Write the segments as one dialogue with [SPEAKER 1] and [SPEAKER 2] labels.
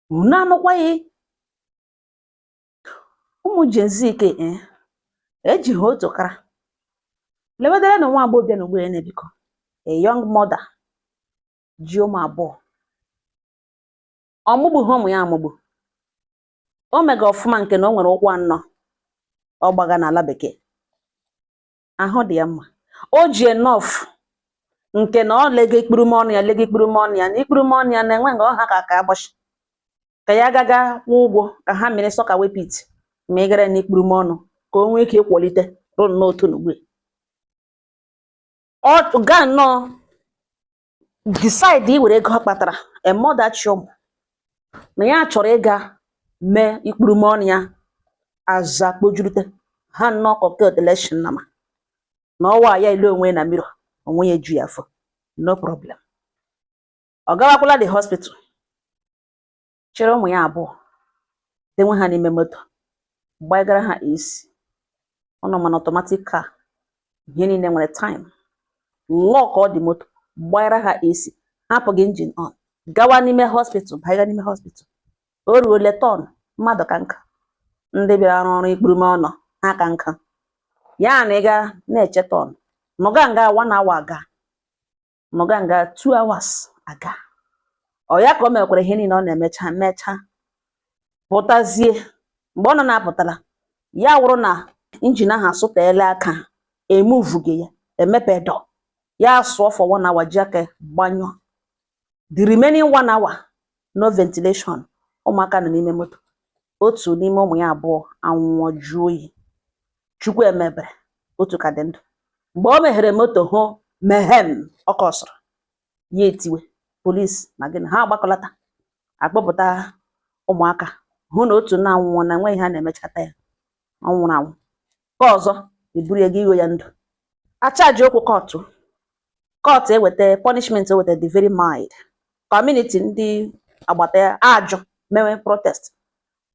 [SPEAKER 1] Unu anụkwaghị ụmụ Gen Z ke eji ha otu kara lewedere na nwa agbọghọbịa na ugbu a na-ebikọ, a young mother ji ụmụ abụọ. Ọmụgbu ha ụmụ ya amụgbu, o mega ọfụma nke na o nwere ụkwụ anọ. Ọ gbaga n'ala bekee, ahụ dị ya mma, o ji enough nke na ọ lega ikpurume ọnụ ya, lega ikpurume ọnụ ya na ikpurume ọnụ ya na-enwe nga ọha ka agbashi ka ya gaga kwụọ ụgwọ ka ha mere soakaway pit ma ị gara n'ikpurume ọnụ ka o nwee ike ịkwalite ruo n'otu n'ugbu a. Ọ gaa nnọọ decide iwere ego ọ kpatara, a mother chi ụmụ, na ya chọrọ ịga mee ikpurume ọnụ ya aza kpojurute ha nnọọ kọketelection nama na ọwa ya ile onwe na mirror onwe ya eju ya afọ. No problem, ọ gawakwala the hospital, chịrị ụmụ ya abụọ denwe ha n'ime moto, gbagara ha AC ụnụ mana automatic car, ihe niile nwere time lock. Ọ dị moto gbanyere ha AC, hapụ gị engine on, gawa n'ime hospital, banye n'ime hospital. O ruole turn mmadụ ka nka ndị bịara arụ ọrụ ikpurume ọnụ ha ka nka ya na ịga na-eche turn, nọga nga 1 hour aga, nọga nga 2 hours aga. Ọ ya ka o mekwara ihe niile ọ na-emecha mechaa pụtazie. Mgbe ọ nọ na-apụtala ya wụrụ na engine ahụ asụteela aka, emuvuge ya, emepe door ya, sụọ for 1 hour, ji aka gbanyụọ. The remaining 1 hour, no ventilation. Ụmụaka nọ n'ime moto, otu n'ime ụmụ ya abụọ anwụọ jụọ oyi. Chukwu emebere otu ka dị ndụ. Mgbe o meghere moto hụ mehem ọkọ sọrọ ya, etiwe polisi na gịnị, ha agbakọlata akpọpụta ụmụaka, hụ na otu na-anwụọ na enweghị ha na-emechata ya, ọ nwụrụ anwụ. Nke ọzọ eburu ego iwe ya ndụ achaji okwu court. Court eweta punishment, eweta the very mild. Community ndị agbata ya ajụ, mewe protest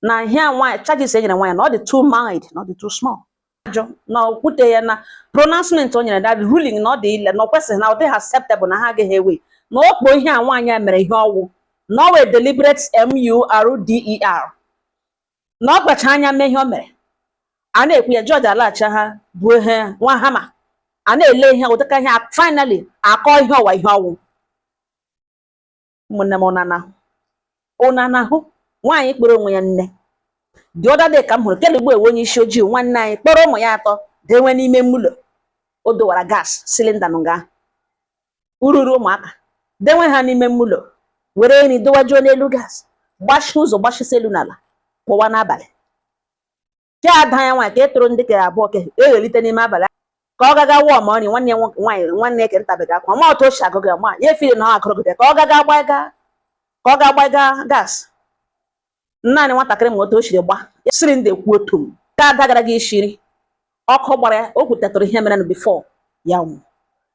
[SPEAKER 1] na ihe a nwaanyị, charges e nyere nwaanyị na ọ dị too mild, na ọ dị too small. Ajụ na okwute ya na pronouncement o nyere, that ruling, na ọ dị ile, na ọ kwesịghị, na ọ dịghị acceptable, na ha agaghị ewe na okpo ihe a nwaanyị a mere, ihe ọwụ na ọ wee deliberate murder, na ọ kpacha anya mee ihe o mere. A na-ekwu ya, jọji alaghachi ha bụ ihe nwa hama a na-ele ihe ụdịka ihe a. Finally akọ ihe ọwa ihe ọwụ. Ụmụnne m, ụna na-ahụ nwaanyị kpọrọ onwe ya nne. The other day ka m hụrụ kelegbu ewe onye isi ojii nwanne anyị kpọrọ ụmụ ya atọ dewe n'ime ụlọ, o dowara gas cylinder nga ururu ụmụaka, dewe ha n'ime ụlọ, were nri dowajuo n'elu gas, gbachie ụzọ, gbachisi elu n'ala, pụwa n'abalị. Ke ada ya nwaanyị ka e toro ndị ke abụọ ke eghelite n'ime abalị ka ọ gaga wụọ ma ọrị nwanne ya nwaanyị, nwanne ya ke ntabeghị akwa ma otu o si agụ gị ma ya efiri na ọ agụrụgide ka ọ gaga gbaiga, ka ọ ga gbaiga gas. Naanị nwatakịrị ma otu o siri gba cylinder kwuo tum ka ada gara gị ishiri ọkụ gbara ya. O kwutetụrụ ihe mere before ya nwụ.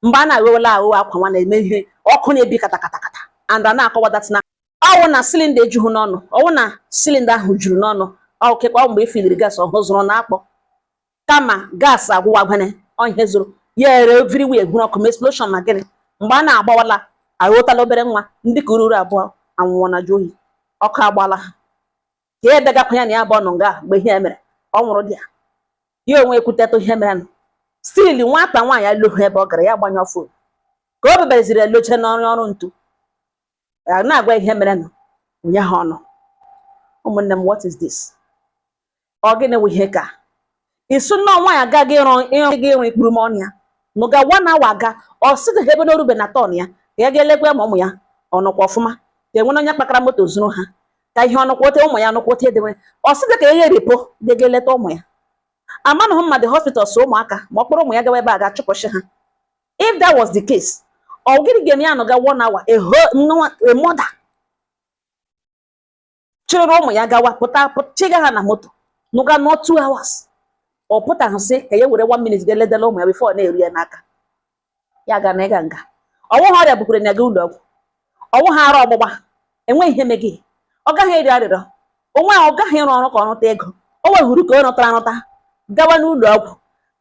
[SPEAKER 1] Mgbe a na-aghọwela aghụghọ akwa nwa na-eme ihe ọkụ na-ebi katakata and a na-akọwa that na ọwụ na cylinder ejughị n'ọnụ, ọwụ na cylinder ahụ juru n'ọnụ ọkekwa mgbe e filiri gas ọhụ zụrụ na akpọ kama gas agwụwa gwene ọ ihe zụrụ ya ere everywhere, gwuru ọkụ ma explosion ma gịnị. Mgbe a na-agbawala aghọtala obere nwa ndị ka ururu abụọ anwụọ na jụ oyi, ọkụ agbala ha ka e degakwa ya na ya bụ ọnụ nga mgbe ihe mere ọ nwụrụ dị ya. Ya onwe ekwutetụ ihe mere nụ still nwata nwaanyị alụghị ebe ọ gara ya gbanyụọ phone ka o bebereziri eloche n'ọrụ ọrụ ntu a na-agwa ihe mere nụ onye ha ọnụ. Ụmụnne m, what is this? Ọ gịnị wụ ihe ka isu nnọọ nwaanyị agaghị ịrụ ịrụ ịrụ ikpuru m ọnụ ya nụga 1 hour aga, ọ sịghị ebe na orube na turn ya ka ya ga-elekwa ma ụmụ ya ọnụkwa ọfụma, ka enwere onye kpakara moto zuru ha, ka ihe ọnụkwa ote ụmụ ya nụkwa ote edewe. Ọ sịghị ka ya eripụ dị ga eleta ụmụ ya. Amanụghị mma the hospital so ụmụaka ma ọ kpọrọ ụmụ ya gawa ebe a ga-achụpụchi ha. If that was the case, ọ gịnị ga-eme ya nọga 1 hour, a whole a mother chịrị ụmụ ya gawa pụta chiga ha na moto nụga nọ 2 hours, ọ pụtaghị sị ka ya were 1 minute ga ledela ụmụ ya before na-eru ya n'aka ya ga na ịga nga? Ọnwụ ha ọrịa bukwere na ga ụlọ ọgwụ, ọnwụ ha arụ ọgbụgba, enweghị ihe megị, ọ gaghị eri arịrịọ onwe ọ gaghị ịrụ ọrụ ka ọ rụta ego o wehuru ka ọ rụtara arụta gawa n'ụlọ ọgwụ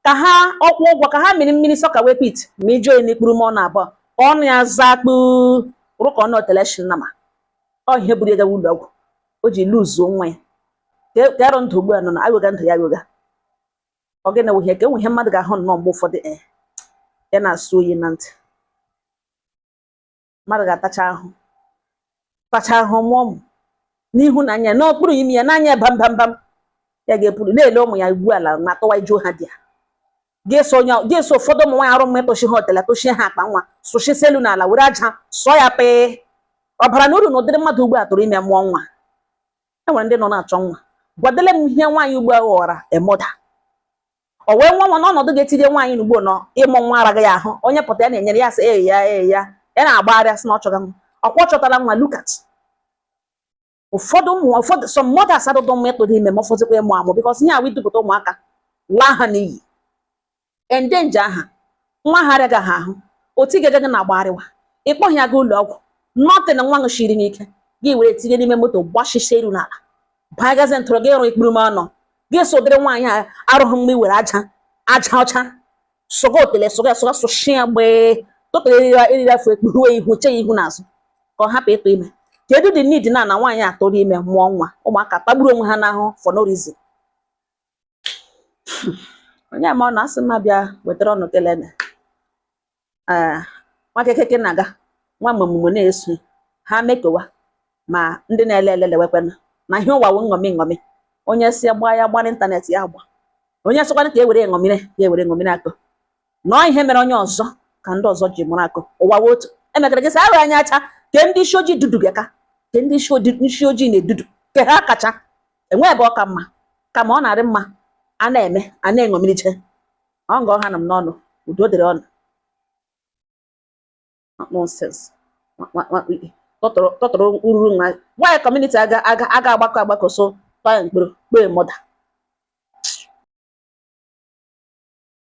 [SPEAKER 1] ka ha ọkwụ ụgwọ ka ha mmiri mmiri soakaway pit ma ije oyi n'ikpuru m ọnụ abụọ ka ọnụ ya zaa kpuu rụ ka ọnụ oteleshin nama. Ọ ihe buru ya gawa ụlọ ọgwụ. O ji luzuo nwa ya ka arụ ndụ ugbu a nọ na aghụgha ndụ ya aghụgha. Ọ gịnị wụ ihe ka enwe ihe mmadụ ga-ahụ nnọọ mgbe ụfọdụ, ee, ya na-asụ oyi na ntị. Mmadụ ga-atacha ahụ, tacha ahụ, mụọ ụmụ n'ihu na anya n'okpuru imi ya n'anya, bam bam bam, ya ga-epuru na-ele ụmụ ya ugbu ala na atọwa ijuo ha dị ya ga-eso onye ga-eso. Ụfọdụ ụmụ nwaanyị arụ mma ịtụchi ha otele, tụchie ha akpa nwa, sụchisi elu n'ala, were aja sụọ ya pịị ọbara na uru na ụdịrị mmadụ ugbu a tụrụ ime mụọ nwa. E nwere ndị nọ na-achọ nwa. Gwadele m ihe nwaanyị ugbu a ghọrọ emoda o wee nwa nwa n'ọnọdụ ga-etinye nwaanyị n'ugbo nọ ịmụ nwa araghị ya ahụ. Onye pụta ya na-enyere ya, sị ee ya, ee ya, ya na-agbagharị, sị na ọ chọga nwa, ọkwa ọ chọtara nwa. Look at ụfọdụ ụmụ, ụfọdụ, some mothers adụdụ mma ịtụrụ ime ma ụfọdụkwa ịmụ amụ, because ihe awụ idupụta ụmụaka laa ha n'iyi, endanger aha nwa ha arịaghị ha ahụ otu ị ga-eje na-agbagharịwa ịkpọghị ya gaa ụlọ ọgwụ, nothing. Nwa ahụ shiri n'ike gị were tinye n'ime moto, gbashisie iru n'ala, banyagazi ntụrụ gị ịrụ ikpuru m ọnụ gị. So ụdịrị nwaanyị a arụghị mgbe i were aja aja ọcha sụga otele, sụga sụga, sụshie ya gbee, tụtụrụ eriri eriri afọ, ekpuruwe ihu, che ya ihu n'azụ ka ọ hapụ ịtụ ime. Kedu the need na na nwaanyị atụrụ ime mụọ nwa, ụmụaka tagburu onwe ha n'ahụ for no reason? Onye ama ọ na-asị mma bịa wetara ọnụ kelene. Ee, nwa kekeke na-aga nwa mụmụmụ na-eso ha mekowa ma ndị na-ele ele lewekwana na ihe ụwa wụ nṅomi nṅomi. Onye si ya gbaa ya gba n'ịntanetị, ya gba. Onye sịkwana ka e were ṅomire ya, ewere ṅomire akụ nọọ ihe mere onye ọzọ ka ndị ọzọ ji mụrụ akụ. Ụwa wụ otu emekara gị sị arụ anya acha ke ndị isi ojii dudu gị aka, ke ndị isi ojii na-edudu ke ha kacha enwe ebe ọ ka mma, kama ọ na-arị mma a na-eme a na-eṅomirije ọ ngọ ha nọ m n'ọnụ. Udo dịrị ọnụ. Nonsense. Tọtụrụ ururu nwa nwaanyị. Community aga aga aga agbakọ agbakọ, so tọọ ya mkpụrụ kpee mọda.